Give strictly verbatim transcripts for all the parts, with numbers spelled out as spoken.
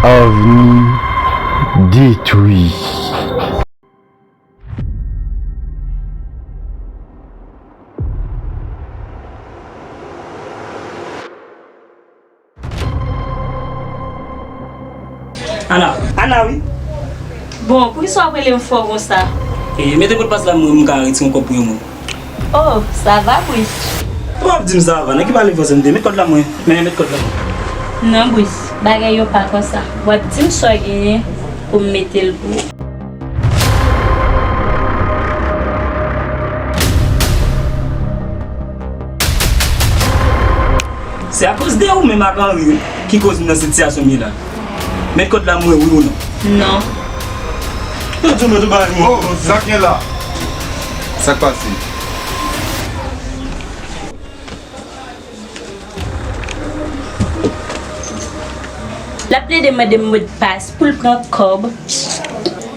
Avni detwi. Ana. Ana, wi. Bon, poukisa w ap rele m fò konsa? E, mete modpas la, mwen, m ka retire yon kòb pou yo, mwen. Oh, sa va, Brice? Ou ap di m sa avan, nan ki pale franse m te? Met kòd la mwen. Men, met kòd la mwen. Non, Brice, bagay yo pa konsa. W ap di m sa w genyen pou m mete l pou ou. Se akoz de ou menm ak Henry ki koz m nan sitiyasyon m ye la. Met kòd la mwen, wi ou non? Non. Yo di w met yon bagay mwen. Oh, sa k gen la? Sa k pase? L ap plede mande m modpas pou l pran kòb.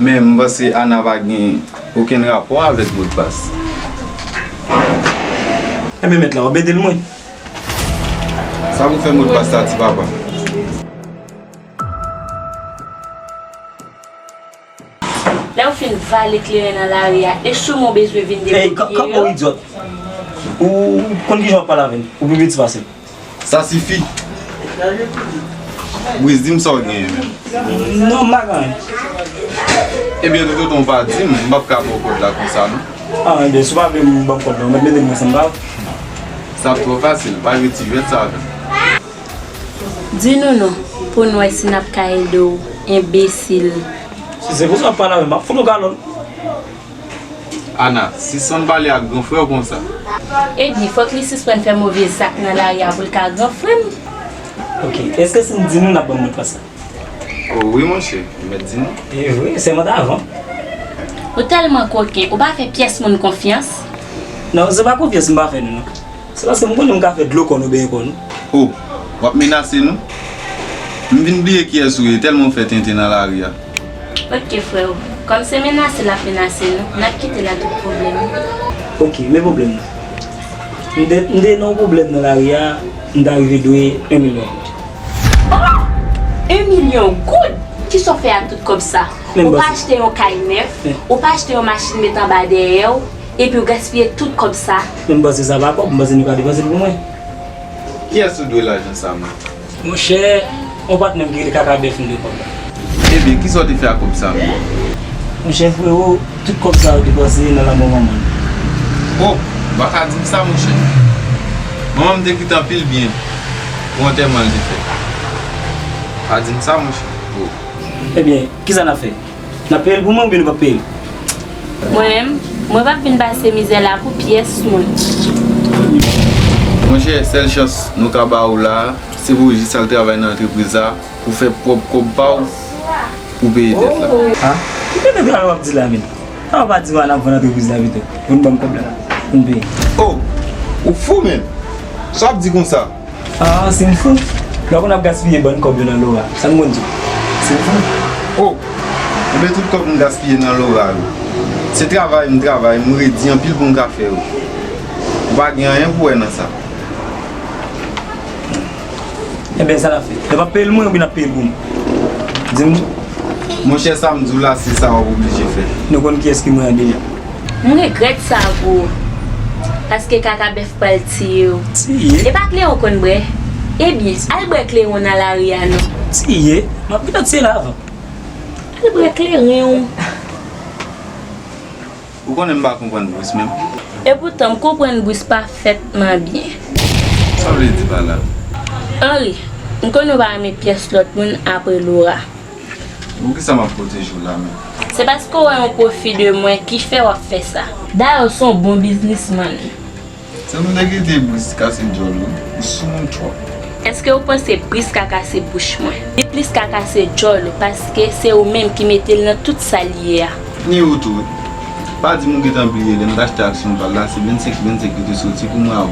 Men m panse Ana pa gen okenn rapò avèk modpas. Enben, mèt la, w ap ede l mwen. Sa pou fè modpas sa, ti papa? Lè w fin vale kleren nan lari a, e choumen w bezwen vin debloke yo? Ey, ka-, kanpe w idyòt. Ou konn kijan w ap pale avè m? Ou pi piti pase m. Sa sifi. Brice, di m sa w genyen menm. Non, m pa gen anyen. Ebyen, toutotan w pa di m, m p ap ka ba w kòd la konsa, non. Ah, ebyen, si w pa vle m ban m kòd la, ou mèt mete m ansanm, pa. Sa ap twò fasil, pa jwe ti jwèt sa avè m. Di nou non, pou n wè si n ap ka ede w, enbesil. Si se konsa w ap pale avè m, m ap fout ou galon. Ana, sispann pale ak gran frè w konsa. Ebyen, fòk li sispann fè move zak nan lari a pou l ka gran frè m. Ok, èske si n di nou n ap ban m modpas la? O wi, monchè, ou mèt di nou. E wi, sèmante avan. Ou tèlman koken, ou pa fè pyès moun konfyans. Non, se pa konfyans m pa fè nou, non. Se paske m konnen m ka fè dlo kò nou benyen kò nou. O, w ap menase nou? M vin bliye kiyès ou ye, tèlman w fè tenten nan lari a. Ok, frè o. Kòm se menase l ap menase nou, n ap kite l a tout pwoblèm. Ok, men pwoblèm nan. M te, m te nan yon pwoblèm nan lari a, m ta rive dwe yon milyon goud. Oh! Yon milyon goud? Kisa w fè ak tout kòb sa? Ou pa achte yon kay nèf, ou pa achte yon machin met anba dèyè w, epi w gaspiye tout kòb sa. Men m panse sa pa kòb, m panse nou ka depanse l pou mwen. Kiyès ou dwe lajan sa, man? Monchè, yon patnè m ki rele Kaka Bèf m dwe kòb la. Ebyen, kisa w te fè ak kòb sa menm? Monchè, frewo, tout kòb sa yo depanse nan lanmò manman l. O, ou pa ka di m sa, monchè. Manman m te kite anpil byen pou antèman l te fèt. Pa di m sa, monchè. O. Ebyen, kisa n ap fè? N ap peye l pou mwen oubyen nou p ap peye l? Mwen menm, mwen p ap vin pase mizè la pou pyès moun. Monchè, sèl chans nou ka ba ou la a, se pou w jis al travay nan antrepriz la, pou w fè pwòp kòb pa w, pou w peye dèt la. O! Ha? Ki tenten travay w ap di la menm? Sa w pa di m al ap vann antrepriz la pito, pou n ban m kòb la, pou n peye? O! Ou fou menm? Sa w ap di konsa? Ah, si m fou? Lè w konn ap gaspiye bann kòb yo nan lora, sa m konn di w? Si m fou? O! Enben tout kòb m gaspiye nan lora yo. Se travay m travay, m redi anpil pou m ka fè yo. Ou pa gen anyen pou w wè nan sa. Enben, sa n ap fè? Lè w ap peye l mwen oubyen n ap peye l pou nou? Di m. Monchè, sa m di w la, se sa w ap oblije fè. Nou konn kiyès ki mwen an deja. M regrèt sa pou ou, paske Kaka Bèf pral tiye w. Tiye? E pa kleren w konn bwè? Ebyen, al bwè kleren w nan lari a non. Tiye? M ap gentan tiye la avan. Al bwè kleren w. Ou konnen m pa konprann Brice menm. Epoutan, m konprann Brice pafètman byen. Sa w vle di pa la? Henry, m konnen w pa renmen pyès lòt moun apre Laura. Poukisa m ap pwoteje w la menm? Se paske w wè yon pwofi de mwen ki fè w ap fè sa. Dayè, w se yon bon biznismann. Se nou te kite Brice kase djòl ou, ou soumoun twòp. Èske w panse Brice ka kase bouch mwen? Li plis ka kase djòl ou, paske se ou menm ki mete l nan tout sa l ye a. Ni ou tou wi. Pa di m ou gentan bliye lè m t achte aksyon pa l la, se vennsenk vennsenk li te soti pou mwen avè w.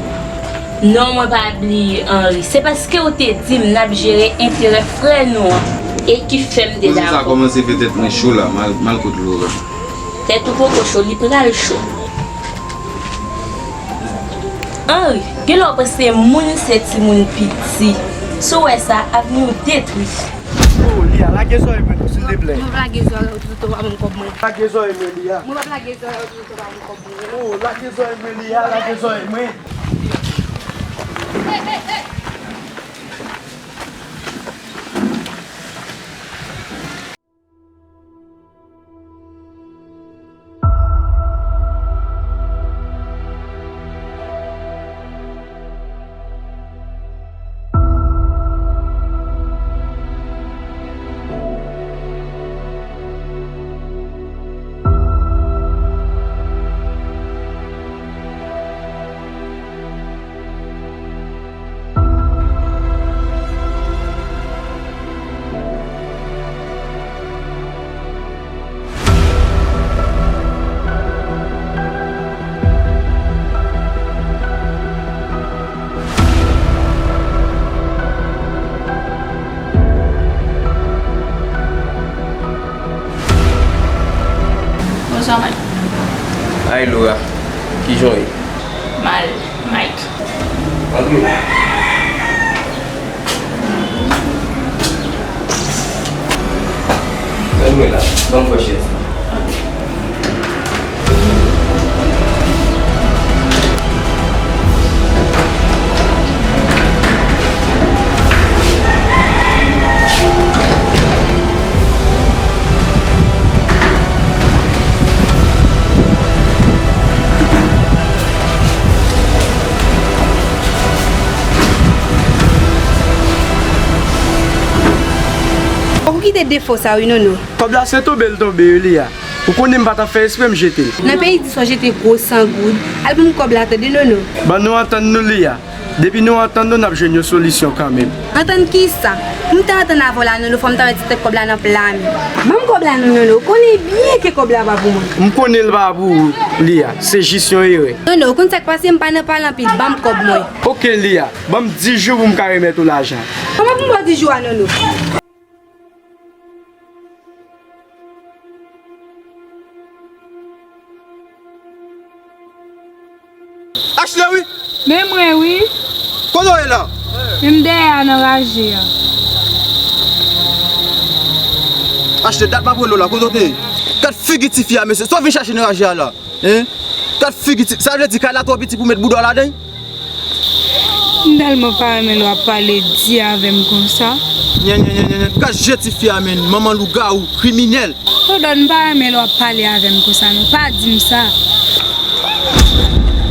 Non, mwen pa bliye, Henry. Se paske w te di m n ap jere enterè frè nou an e ki fè m te dakò. Koze sa kòmanse fè tèt mwen cho la, m al, m al kot Laura. Tèt ou poko cho, li pral cho. Henry, genlè w panse moun se timoun piti. Si w wè sa, avni w detwi. Lia, lage zòrèy mwen non, silteplè. Mwen p ap lage zòrèy ou di ou pa ban m kòb mwen. Lage zòrèy mwen, Lia. Mwen p ap lage zòrèy ou di ou pa ban m kòb mwen. Oh, lage zòrèy mwen, Lia, lage zòrèy mwen. Bonswa, Mike. Hi, Laura. Kijan w ye? Mal, Mike. Antre. Ann mwen la. Ban m pran chèz la. Fòk ou kite defo sa wi, Nono. Kòb la se tonbe l tonbe wi, Lia. Ou konnen m pa t ap fè espre m jete l. Nan peyi di sa w jete gwo san goud. Al ban m kòb la tande, Nono. Ban nou antann nou, Lia. Depi nou antann nou, n ap jwenn yon solisyon kanmenm. Antann kisa? Pou m ta antann avè w la, Nono, fò m ta mete tèt kòb la nan pla men. Ban m kòb la non, Nono. Ou konnen byen ke kòb la pa pou mwen. M konnen l pa pou ou, Lia. Se jis yon erè. Nono, ou konn sa k pase, m pa nan pale anpil. Ban m kòb mwen. Oke, Lia. Ban m dis jou pou m ka remèt ou lajan. Kòman pou m ba w dis jou a, Nono? Ashley, wi! Men mwen, wi. Kote w ye la? Men m dèyè a nan raje a. Ashley, dat m ap rele w la, kote w te ye? Gad figi tifi a, mesye. Sa w vin chache nan raje a la? Hein? Gad figi ti, sa vle di kay la twò piti pou met bouda w ladan l? M tèlman pa renmen lè w ap pale di avè m konsa. Nyen, nyen, nyen, nyen, nyen. Gad je tifi a, menn. Manman lougawou, kriminèl. Tonton, m pa renmen lè w ap pale avè m konsa, non. Pa di m sa.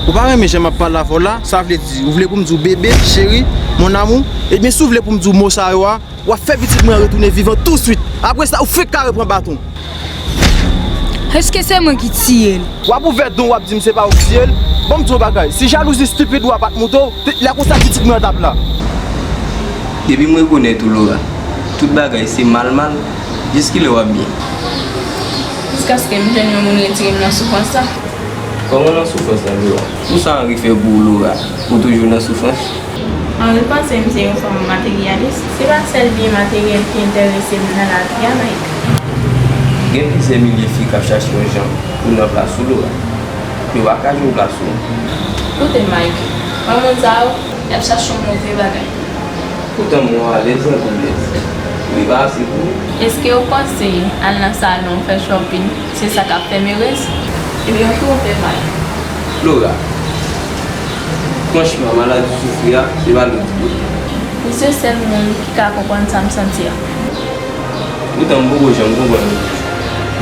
Ou pa renmen jan m ap pale avè w la? Sa vle di, ou vle pou m di w bebe, cheri, mon amour? Ebyen, si w vle pou m di w mo sa yo a, w ap fè pitit mwen an retounen vivan touswit. Apre sa, ou fenk ka reprann baton. Èske se mwen ki tiye l? W ap ouvè don w ap di m se pa ou ki tiye l? Ban m di w yon bagay, si jalouzi stipid ou a pa t moute w, te, lè konsa pitit mwen an t ap la. Depi m rekonèt ou, Laura, tout bagay se mal mal, jiskilè w ap byen? Jiskaske m jwenn yon moun retire m nan soufrans la. Kòman nan soufrans la, Laura? Pou sa Henry fè pou ou, Laura, ou toujou nan soufrans? Henry panse m se yon fanm materyalis. Se pa sèl byen materyèl ki enterese m nan lavi a, Mike. Gen plizyè milye fi k ap chache yon jan pou nan plas ou, Laura. Yo pa ka jwenn plas ou. Koute, Mike, granmoun sa yo, y ap chache yon move bagay. Poutan mwen alèz nan doulè. Li pa ase pou ou? Èske w panse al nan salon fè shopping se sa k ap fè m erez? Ebyen, ou twonpe, Mike. Laura, franchman, maladi w soufri a, se pa lòt bò. Ou se sèl moun ki ka konprann sa m santi a. Poutan m poko janm konprann ou.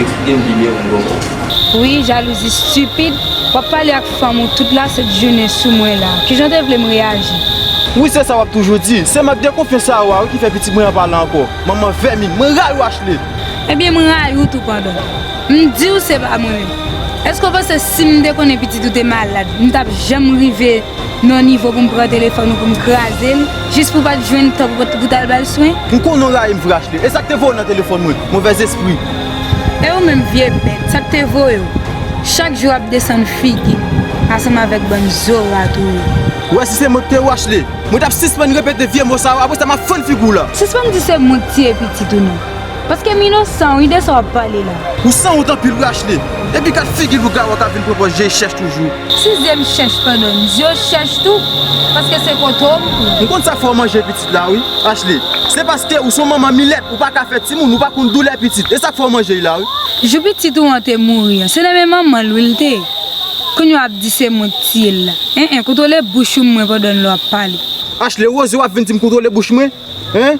Eksplike m pi byen pou m konprann. Wi, jalouzi stipid. W ap pale ak fanm ou tout lasent jounen sou mwen la. Kijan w te vle m reyaji? Wi, se sa w ap toujou di. Se mank de konfyans sa a wi ki fè pitit mwen an pa la ankò. Manman vèmin, mwen rayi w, Ashley. Ebyen, mwen rayi w tou pandan. M di w se pa mwen menm. Èske w panse si m te konnen pitit ou te malad, m t ap janm rive nan nivo pou m pran telefòn ou pou m kraze l, jis pou w pa t jwenn tan pou, pou w t al ba l swen? M konnen w rayi m vre, Ashley. E sa k te voye w nan telefòn mwen? Movèzespri. E ou menm, vye bèt, sa k te voye w? Chak jou w ap desann figi m, ansanm avèk bann zo rat ou yo. Ou wè si se mwen k te ou, Ashley, mwen t ap sispann repete vye mo sa yo, apre sa m ap fann figi w la. Sispann di se mwen k tiye pitit ou non. Paske m inosan wi de sa w ap pale la. Ou sanwont anpil wi, Ashley. Epi gad figi lougawou a k ap vin pran pòz je chèch toujou. Si zye m chèch, Pandòn, zye w chèch tou, paske se kote w m pou. M konn sa fè w manje pitit la, wi, Ashley. Se paske ou se yon manman milèt, ou pa ka fè timoun, ou pa konn doulè pitit. E sa k fè w manje l la, wi. Jou pitit ou an te mouri an, se nan men manman l wi l te ye. Kounye a w ap di se mwen k tiye l la. En en, kontwole bouch ou mwen pandan lè w ap pale. Ashley, Rosie, w ap vin di m kontwole bouch mwen? Hein?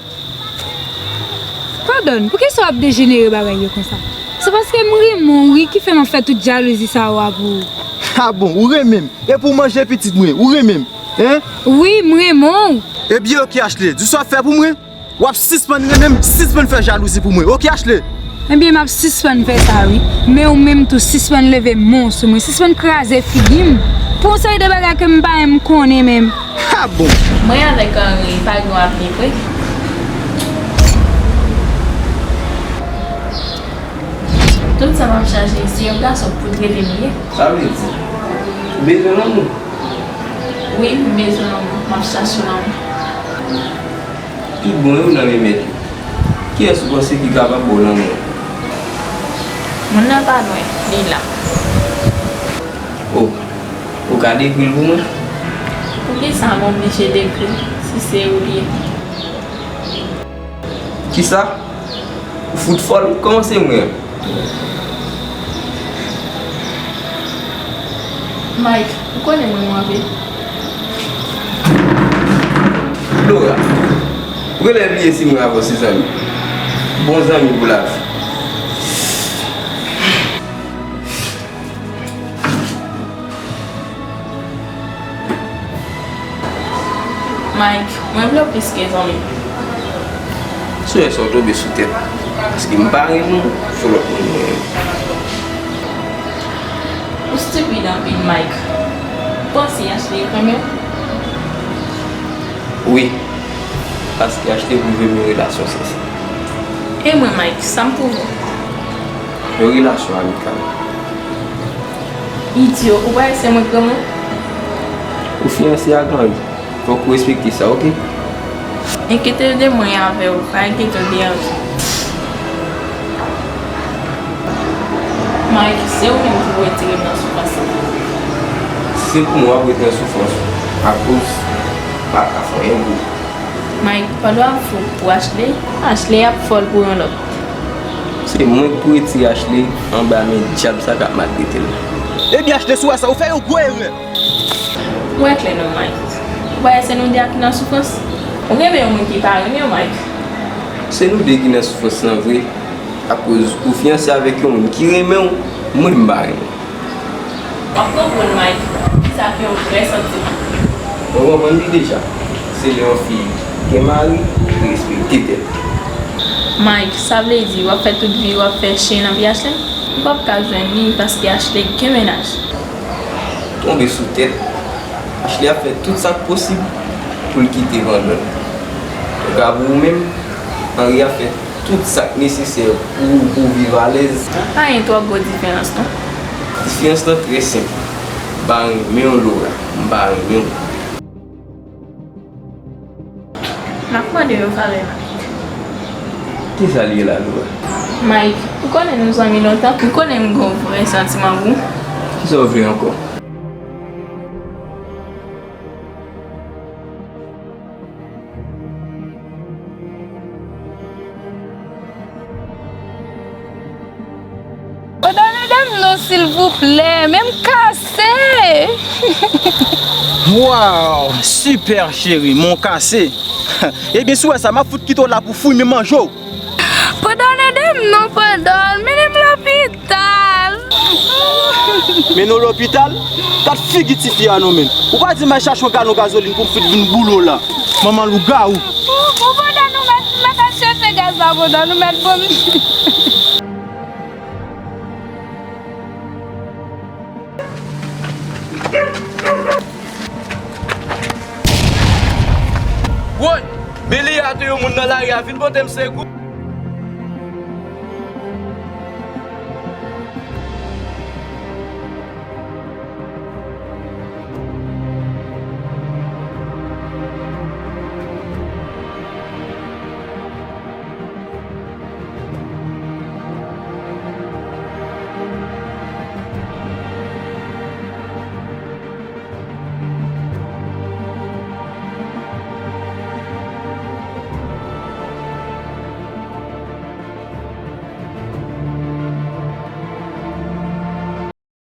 Pandòn, poukisa w ap dejenere bagay yo konsa? Se paske m renmen w wi ki fè m ap fè tout jalouzi sa yo a pou ou. Ah bon, ou renmen m? E pou manje pitit mwen, ou renmen m? Hein? Wi, m renmen w. Ebyen oke Ashley, di sa w ap fè pou mwen. W ap sispann renmen m, sispann fè jalouzi pou mwen. Oke Ashley? Ebyen, m ap sispann fè sa wi. Men ou menm tou, sispann leve men w sou mwen, sispann kraze figi m. Pou yon seri de bagay ke m pa menm konnen menm. Ah bon? Mwen avèk Henry pa gen yon avni vre. Tout sa m ap chache, se yon gason pou trete m li ye. Sa vle di, ou bezwen lanmou? Wi, m bezwen lanmou. M ap chache lanmou. Tout bon yo nan men mèt yo. Kiyès ou panse ki kapab ba w lanmou an? Moun nan pa lwen, li la. Oh, ou ka dekri l pou mwen? Poukisa m oblije dekri l si se ou li ye? Kisa? Ou fout fòl? Kòman se mwen an? Mike, ou konnen mwen renmen w anpil. Laura, ou genlè bliye si mwen avè w se zanmi. Bon zanmi pou lavi. Mike, mwen vle w plis ke zanmi. Sou wè sa w tonbe sou tèt. Paske m pa renmen w, se lòt moun mwen renmen. Ou stipid anpil, Mike. Ou panse Ashley renmen w? Wi. Paske Ashley pwouve m yon relasyon sensè. E mwen, Mike, sa m pwouve w? Yon relasyon amikal. Idyo, ou pa wè se mwen k renmen w? Ou fiyanse ak Henry. Fòk ou respekte sa, oke? Enkyete w de mwen avè w, pa enkyete w de Henry. Mike, se ou menm ki pou retire m nan soufrans lan. Se pou mwen w ap rete nan soufrans ou, akoz m pa ka fè anyen pou ou. Mike, pandan w ap fou pou Ashley, Ashley ap fòl pou yon lòt. Se mwen k pou retire Ashley anba men dyab sa k ap maltrete l la. Ebyen Ashley, si w wè sa, ou fè yon gwo erè. Ou wè klè non, Mike. Ou pa wè se nou de a ki nan soufrans? Ou renmen yon moun ki pa renmen w, Mike. Se nou de ki nan soufrans lan vre, akoz ou fiyanse avèk yon moun ki renmen w, mwen m pa renmen w. W ap konprann, Mike, kisa k yon vrè santiman. Mwen konprann li deja. Se lè yon fi gen mari, li respekte tèt li. Mike, sa vle di w ap fè tout vi w ap fè chen nan vi Ashley? M p ap ka jwenn li paske Ashley gen mennaj. Tonbe sou tèt. Ashley ap fè tout sa k posib pou l kite Vandòl. Kanta pou ou menm, Henry ap fè tout sa k nesesè pou ou, pou w viv alèz. Pa gen twò gwo diferans non. Diferans lan trè senp. M pa renmen w, Laura. M pa renmen w. M ap mande w yon favè, Mike. Kisa l ye la, Laura? Mike, ou konnen nou zanmi lontan. Ou konnen m gen yon vrè santiman pou ou. Kisa w vle ankò? Padone m non, silvouplè, men m kase. Wow, super cheri, men w kase. Ebyen, si w wè sa, m ap fout kite w la pou fou, men manje w. Padone m non, padone, mennen m lopital. Mennen w lopital? Gad figi tifi a non, men. Ou pa di m al chache yon galon gazolin pou m fout vin boule w la. Manman lougawou. Ou pandan nou mèt, mèt al chèche gaz la, pandan nou mèt ban m. Woy! Men li a tou yon moun nan lari a vin pote m sekou.